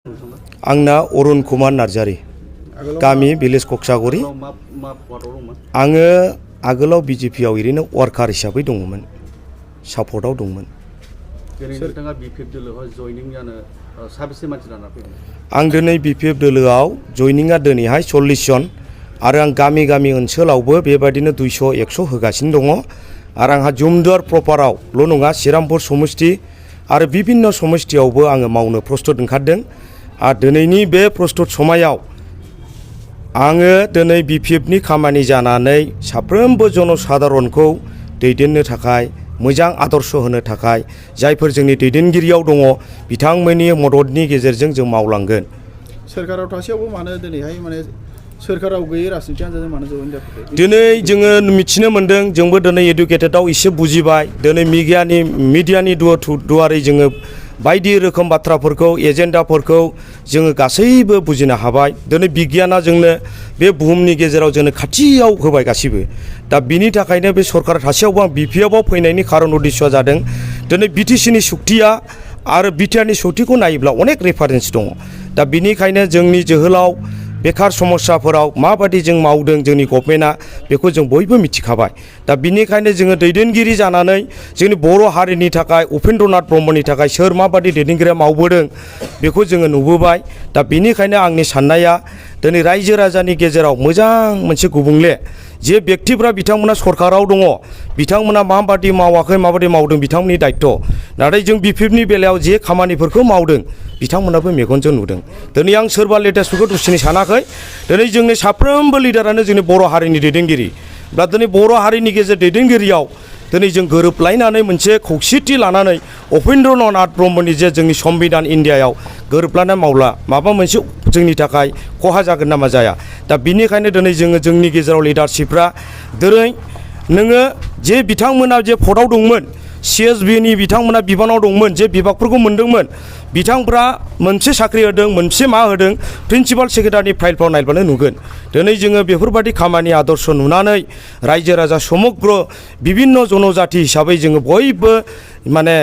आंना अरुण कुमार नार्जारी गामि भिलेज कक्सागुरि आङो आगोलाव बीजेपी आव ओरैनो वार्कार हिसाबै दङमोन सापर्टआव दंमोन आं दिनै बीपीएफ दोलोआव जयनिंआ दिनैहाय 40 जन आरो आं गामि गामि ओनसोलावबो बेबायदिनो 200-100 होगासिनो दङ आरो आंहा जुमदुवार प्रपारावल' नङा श्रीरामपुर समष्टि आरो विभिन्न समष्टियावबो आङो मावनो प्रस्टुत ओंखारदों आरो दिनैनि बे प्रस्टुत समायाव आङो दिनै बीपीएफनि खामानि जानानै साफ्रोमबो जनसाधारनखौ दैदेननो थाखाय मोजां आदर्श होनो थाखाय जायफोर जोंनि दैदेनगिरियाव दङ बिथांमोननि मददनि गेजेरजों जों मावलांगोन सोरखाराव थासेयावबो मानो दिनैहाय माने सोरखाराव गैयै राजनिति हान्जाजों मानो जयेन जाखो दिनै जोङो मिथिनो मोन्दों जोंबो दिनै एडुकेटेडआव एसे बुजिबाय दिनै मिडियानि दुवारै जोङो बायदि रोखोम बाथ्राफोरखौ एजेन्डाफोरखौ जोङो गासैबो बुजिनो हाबाय दिनै बिगियाना जोंनो बे बुहुमनि गेजेराव जोंनो खाथियाव होबाय गासिबो दा बिनि थाखायनो बे सरकार थासेयावबो आं बीपीएफआव फैनायनि खारन उद्देश्यआ जादों दिनै बिटिसिनि सक्तिया आरो बिटिआरनि सक्तिखौ नायोब्ला अनेक रेफारेन्स दङ दा बिनिखायनो जोंनि जोहोलाव बेकार समस्याफोराव माबादि जों मावदों जोंनि गभर्नमेन्टआ बेखौ जों बयबो मिथिखाबाय दा बिनिखायनो जोङो दैदेनगिरि जानानै जोंनि बर' हारिनि थाखाय उपेन्द्रनाथ ब्रह्मनि थाखाय सोर माबादि दैदेनगिरिया मावबोदों बेखौ जोङो नुबोबाय दा बिनिखायनो आंनि साननाया दिनै रायजो राजानि गेजेराव मोजां मोनसे गुबुंले जे व्यक्तिफ्रा बिथांमोना सरकाराव दङ बिथांमोना माबादि मावाखै माबादि मावदों बिथांमोननि दायित्व नाथाय जों बीपीएफनि बेलायाव जे खामानिफोरखौ मावदों बिथांमोनाबो मेगनजों नुदों दिनै आं सोरबा लिडार्सफोरखौ दुसिनो सानाखै दिनै जोंनि साफ्रोमबो लिडारानो जोंनि बर' हारिनि दैदेनगिरि दा दिनै बर' हारिनि गेजेर दैदेनगिरियाव दिनै जों गोरोबलायनानै मोनसे खौसेथि लानानै उपेन्द्रनाथ ब्रह्मनि जे जोंनि संबिधान इन्डियायाव गोरोबलायनानै मावला माबा मोनसे जोंनि थाखाय खहा जागोन नामा जाया दा बिनिखायनो दिनै जोङो जोंनि गेजेराव लिडारशिपफ्रा दिनै नोङो जे बिथांमोना जे भटआव दंमोन CSBनि बिथांमोना बिबानाव दंमोन जे बिभागफोरखौ मोनदोंमोन बिथांफ्रा मोनसे साख्रि होदों मोनसे मा होदों प्रिन्सिपाल सेक्रेटारिनि फाइलफ्राव नायबानो नुगोन दिनै जोङो बेफोरबायदि खामानि आदर्श नुनानै रायजो राजा समग्र बिभिन्न जनजाति हिसाबै जोङो बयबो माने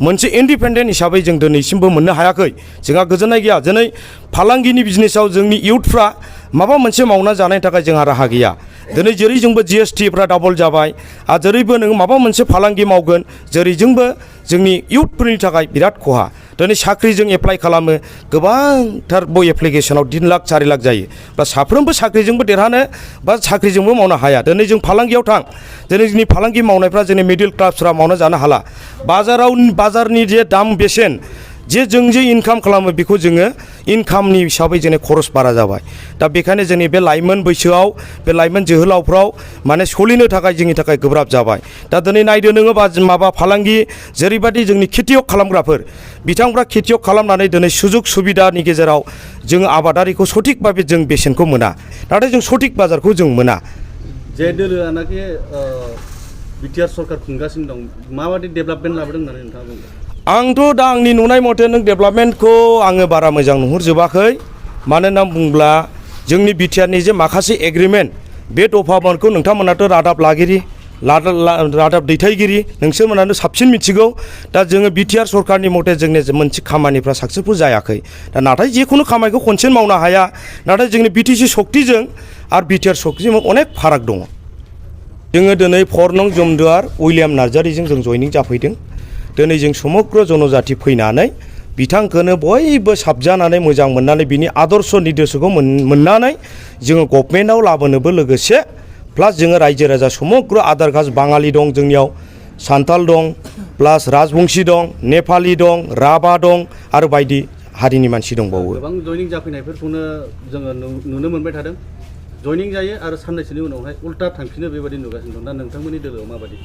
मोनसे इन्डिपेन्डेन्ट हिसाबै जों दिनैसिमबो मोननो हायाखै जोंहा गोजोननाय गैया दिनै फालांगिनि बिजनेसाव जोंनि इयुथफ्रा माबा मोनसे मावना जानायनि थाखाय जोंहा राहा गैया दिनै जेरैजोंबो GSTफ्रा डाबल जाबाय आरो जेरैबो नों माबा मोनसे फालांगि मावगोन जेरैजोंबो जोंनि इयुथफोरनि थाखाय बिराद खहा दिनै साख्रिजों एप्लाइ खालामो गोबांथार एप्लिकेसनाव 3 लाख 4 लाख जायो बा साफ्रोमबो साख्रिजोंबो देरहानो बा साख्रिजोंबो मावनो हाया दिनै जों फालांगियाव थां दिनै जोंनि फालांगि मावनायफ्रा जोंनि मिडिल क्लासफ्रा मावना जानो हाला बाजारनि जे दाम बेसेन जे जों जे इनकाम खालामो बेखौ जोङो इनकामनि हिसाबै जोंनि खरस बारा जाबाय दा बेखायनो जोंनि बे लाइमोन बैसोआव बे लाइमोन जोहोलावफ्राव माने सोलिनो थाखाय जोंनि थाखाय गोब्राब जाबाय दा दिनै नायदो नोङो माबा फालांगि जेरैबायदि जोंनि खेतियक खालामग्राफोर बिथांफ्रा खेतियक खालामनानै दिनै सुजुग सुबिदानि गेजेराव जोङो आबादारिखौ सঠিक भाबै जों बेसेनखौ मोना नाथाय जों सঠিक बाजारखौ जों मोना जे दोलोआनाखि बिटिआर सरकार खुंगासिनो दं माबादि डेभेलपमेन्ट लाबोदों होननानै नोंथाङा बुंदों आंथ' दा आंनि नुनाय मथे नों डेभेलपमेन्टखौ आङो बारा मोजां नुहुरजोबाखै मानो होनना बुङोब्ला जोंनि बिटिआरनि जे माखासे एग्रिमेन्ट बे दफाफोरखौ नोंथांमोनाथ' रादाब लागिरि रादाब दैथायगिरि नोंसोरमोनानो साबसिन मिथिगौ दा जोङो बिटिआर सरकारनि मथे जोंनि मोनसे खामानिफ्रा साक्सेसफुल जायाखै दा नाथाय जिखुनु खामानिखौ खनसेनो मावनो हाया नाथाय जोंनि बिटिसि सक्तिजों आरो बिटिआर सक्तिजों अनेक फाराग दङ जोङो दिनै 4 नं जुमदुवार उइलियाम नार्जारिजों जों जयनिं जाफैदों दिनै जों समग्र जनजाति फैनानै बिथांखौनो बयबो साबजानानै मोजां मोननानै बिनि आदर्श निर्देशखौ मोननानै जोङो गभर्नमेन्टआव लाबोनोबो लोगोसे प्लास जोङो रायजो राजा समग्र आधार कास्ट बाङालि दं जोंनियाव सान्थाल दं प्लास राजबंशी दं नेपालि दं राभा दं आरो बायदि हारिनि मानसि दंबावो गोबां जयनिं जाफैनायफोरखौनो जोङो नुनो मोनबाय थादों जयनिं जायो आरो साननैसोनि उनावहाय उल्टा थांफिनो बेबायदि नुगासिनो दं दा नोंथांमोननि दोलोआव माबादि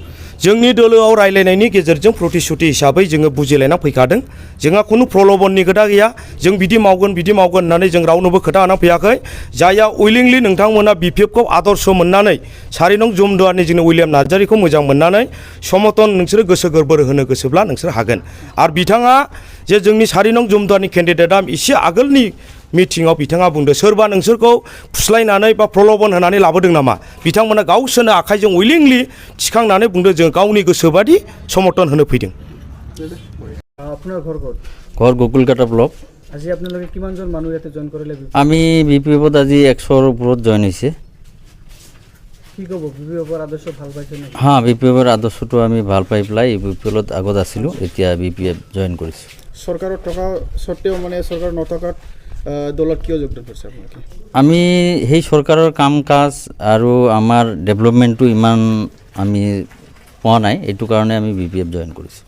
जोंनि दोलोआव रायलायनायनि गेजेरजों प्रतिश्रुति हिसाबै जोङो बुजिलायना फैखादों जोंहा खुनु प्रलबननि खोथा गैया जों बिदि मावगोन होननानै जों रावनोबो खोथा होना फैयाखै जायहा उइलिंलि नोंथांमोना बिपिएफखौ आदर्श मोननानै 4 नं जुमदुवारनि जोंनि उइलियाम नार्जारिखौ मोजां मोननानै समर्थन नोंसोरो गोसो गोरबो होनो गोसोब्ला नोंसोर हागोन आरो बिथाङा जे जोंनि 4 नं जुमदुवारनि केन्डिडेटआ एसे आगोलनि मिटिङाव बिथाङा बुंदों सोरबा नोंसोरखौ फुस्लायनानै बा प्रलबन होनानै लाबोदों नामा बिथांमोना गावसोरनो आखाइजों उइलिंलि थिखांनानै बुंदों जों गावनि गोसोबादि समर्थन होनो फैदों আপনার ঘর ঘর গোকুলকাটা ব্লক আজি আপোনালোকে কিমানজন মানুহ ইয়াতে জইন কৰিলে আমি বিপিএফত আজি 100ৰ ওপৰত জইন হৈছে কি ক'ব বিপিএফৰ আদৰ্শ ভাল পাইছে নে হ্যাঁ বিপিএফৰ আদৰ্শটো আমি ভাল পাই পেলাই বিপিএলত আগত আছিলোঁ এতিয়া বিপিএফ জইন কৰিছোঁ চৰকাৰৰ টকা সত্ত্বেও মানে চৰকাৰ নথকাত দলত কিয় যোগদান কৰিছে আপোনালোকে আমি সেই চৰকাৰৰ কাম কাজ আৰু আমাৰ ডেভেলপমেণ্টটো ইমান আমি পোৱা নাই এইটো কাৰণে আমি বিপিএফ জইন কৰিছোঁ